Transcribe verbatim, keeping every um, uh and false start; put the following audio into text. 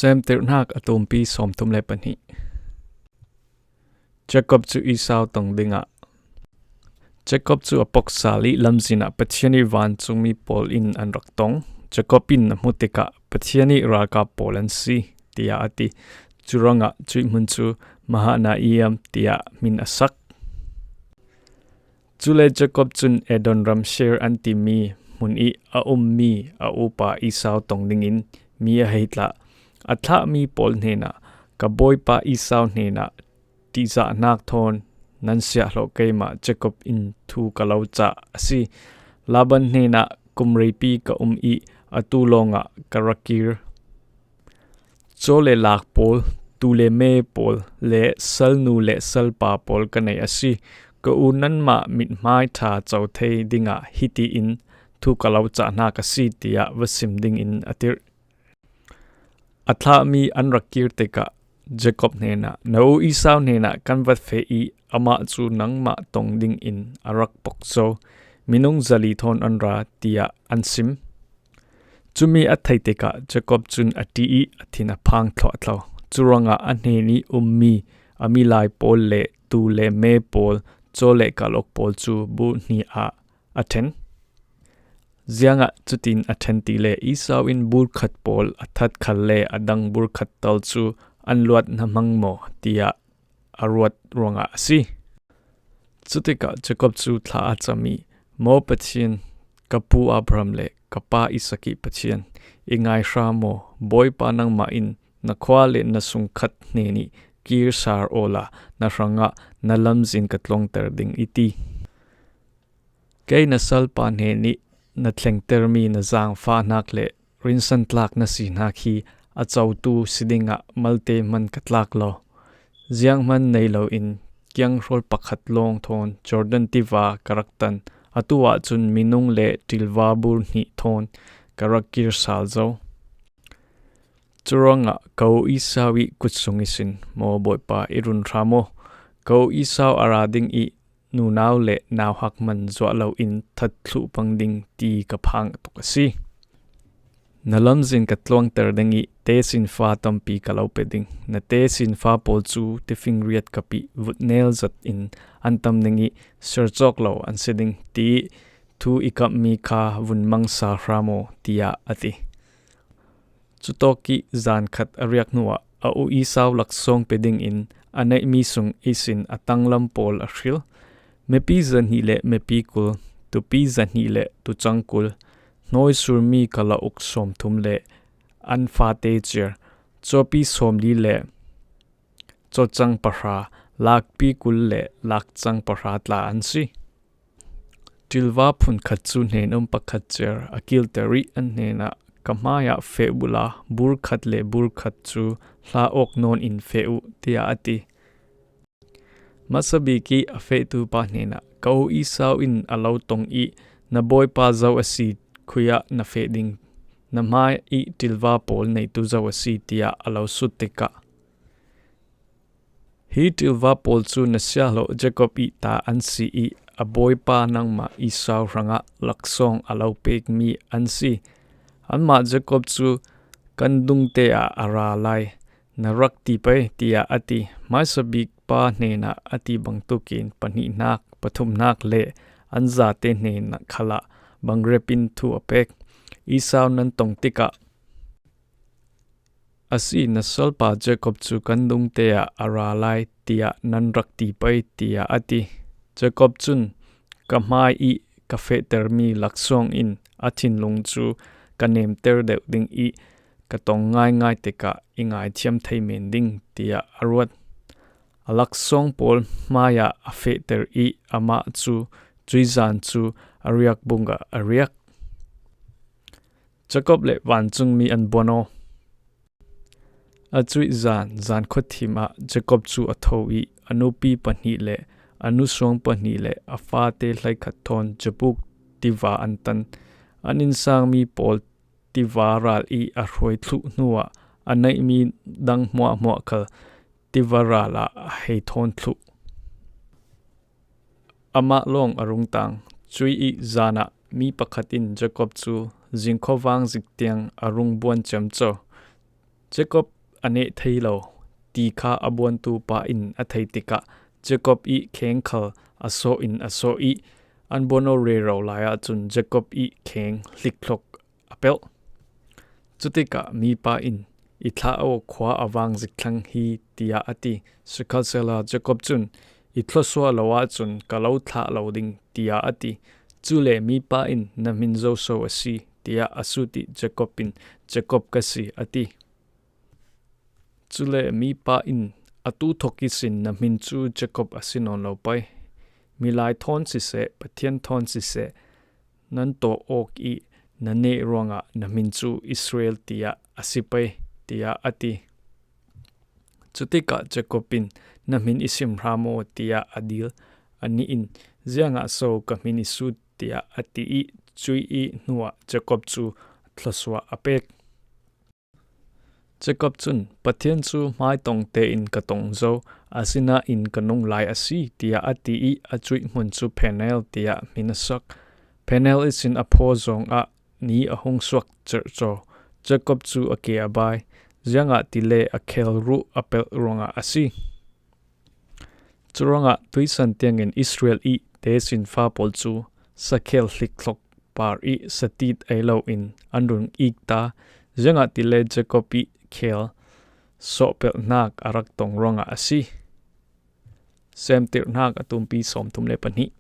Semtirhnak a tumpi sawmthum le pahnih. Jacob cu Esau tong dingah. Jacob cu a pok sal ih lamzin ah Pathian ih vancungmi pawl in an rak tong. Jacob in a hmuh tikah, "Pathian ih ralkap pawl an si," tiah a ti. Curuangah cuih hmun cu Mahanaim tiah min a sak. Cule Jacob cun Edom ram Seir an timi hmun ih a ummi a upa Esau tong dingin mi a hei tlah. A thlahmi pawl hnenah, "Ka bawipa Esau hnenah ṭihzahnak thawn nan siahhlawh keimah Jacob in thu ka lo cah a si. Laban hnenah kum reipi ka um ih atu lawngah ka rak kir. Caw le lak pawl, tuu le me pawl le salnu le salpa pawl ka nei a si. Ka u nanmah mithmai ṭha co thei dingah hitiin thu ka lo cahnak a si," tiah va sim dingin a tirh. A thlahmi an rak kir tikah Jacob hnenah, "Na u Esau hnenah kan va feh ih amah cu nangmah tong dingin a rak pok zo. Minung zali thawn an ra," tiah an sim. Cumi a theih tikah Jacob cun a ṭih ih a thin a phang thluahthlo. Curuangah a hnen ih ummi a milai pawl le tuu le me pawl, caw le kalok pawl cu bur hnih ah a ṭhen. Ziangah cutin a ṭhen ti le Esau in bur khat pawl a that khal le a dang bur khat tal cu an luat hna hmang maw, tiah a ruat ruangah a si. Cutikah Jacob cu thla a cam ih, "Maw Pathian, ka pu Abraham le ka pa Isak ih Pathian, i ngai hra maw? Bawipa nangmah in na khua le na sungkhat hnen ih kir sar awla na hrangah na lamzin ka tluangter ding i ti. Kei na salpa hnen ih na thlengtermi na zaangfahnak le rinsantlak na sinak hi a cotu si dingah malte hman ka tlak lo. Zianghman nei loin kianghrawl pakhat lawng thawn Jordan tiva ka rak tan. Atu ahcun minung le ṭilva bur hnih thawn ka rak kir sal zo. Curuangah ka u Esau ih kut sung ihsin, maw Bawipa, i run hram aw. Ka u Esau a ra ding ih nunau le nauhak man zuah loin that thluh pang ding ti ka phang tuk a si. Na lamzin ka tluangter ding ih tesinfa tampi ka lo pe ding. Na tesinfa pawl cu tifingriat kap ih vutnel zat in an tam ding ih sercawk lo an si ding, ti ih thu i kamhmi kha vun mang sal hram aw," tiah a ti. Cutawk ih zan khat a riak hnuah a u Esau laksawng pe dingin a neihmi sung ihsin a tanglam pawl a hril. Mipi zahnih le mipi kul, tupi zahnih le tucang kul, hnawi surmi kalauk sawmthum le an fate ciar, cawpi sawmli le cawcang pahra, lakpi kul le lakcang pahra tla an si. Ṭilva phun khat cu hnen-um pakhat ciar a kilter ih an hnenah, "Ka hmaiah feh uhla bur khat le bur khat cu hla awk nawn in feh uh," tiah a ti. Hmasabik ih a fehtu pa hnenah, "Ka u Esau in a lo tong ih na bawipa zo a si khui ah na feh ding, na hmai ih ṭilva pawl neitu zo a si," tiah a lo sut tikah, "Hi ṭilva pawl cu na siahhlawh Jacob ih ta an si ih a bawipa nangmah Esau hrangah laksawng a lo pekmi an si. Anmah Jacob cu kan dungte ah a ra lai, na rak ti pei," tiah a ti. Hmaisabik pa hnenah a ti bangtukin pahnihnak, pathumnak le an zate hnen khalah bangrep in thu a pek. Esau nan tong tikah, "A si, na salpa Jacob cu kan dungte ah a ra lai, tiah nan rak ti pei," tiah a ti. Jacob cun, "Ka hmai ih ka fehtermi laksawng in a thinlung cu ka nemter deuh ding ih ka tong ngaingai tikah i ngaithiam thei men ding," tiah a ruat. A laksawng pawl hmaiah a fehter ih amah cu cuih zan cu a riak bungah a riak. Jacob le vancungmi an buan aw. A cuih zan, zan khuathim ah Jacob cu a tho ih a nupi pahnih le a nusuang pahnih le a fate hleikhat thawn Jabuk tiva an tan. An innsangmi pawl tiva ral ih a hruai thluh hnuah a neihmi dang hmuahhmuah khal tiva ral ah a hei thawn thluh. Amah lawng a rung tang. Cuih ih zan ah mi pakhat in Jacob cu zing khuavang zik tiang a rung buan ciamco. Jacob a neh thei lo ti kha a buantu pa in a thei tikah Jacob ih kheng khal a sawh in a sawh ih an buano rero lai ahcun Jacob ih kheng hlikhlok a pelh. Cutikah mipa in, "I thlah aw, khua a vang zik thlang hi," tiah a ti. Sikhalsehla Jacob cun, "I thluasuah lo ahcun ka lo thlah lo ding," tiah a ti. Cule mipa in, "Na hmin zoso a si?" tiah a sut ih Jacob in, "Jacob ka si," a ti. Cule mipa in, "Atu thawk ihsin na hmin cu Jacob a si nawn lo pei. Milai thawn siseh, Pathian thawn siseh, nan tawh awk ih na neh ruangah na hmin cu Israel tiah a si pei," tiah a ti. Cutikah Jacob in, "Na hmin i sim hra maw?" tiah a dil. Anih in, "Ziangah so ka hmin i sut?" tiah a ti ih cuih ih hnuah Jacob cu thluasuah a pek. Jacob cun, "Pathian cu hmaitong tein ka tong zo, asinain ka nung lai a si," tiah a ti ih a cuih hmun cu Peniel tiah hmin a sak. Peniel ihsin a phaw zongah ni a hung suak cerhcaw. Jacob cu a ke a bai, ziangahtile a khel ruh a pelh ruangah a si. Curuangah tuisan tiangin Israel ih tesinfa pawl cu sakhel hlikhlok par ih satit ei loin an run ik ta, ziangahtile Jacob ih khel sawhpelhnak a rak tong ruangah a si. Semtirhnak a tumpi sawmthum le pahnih.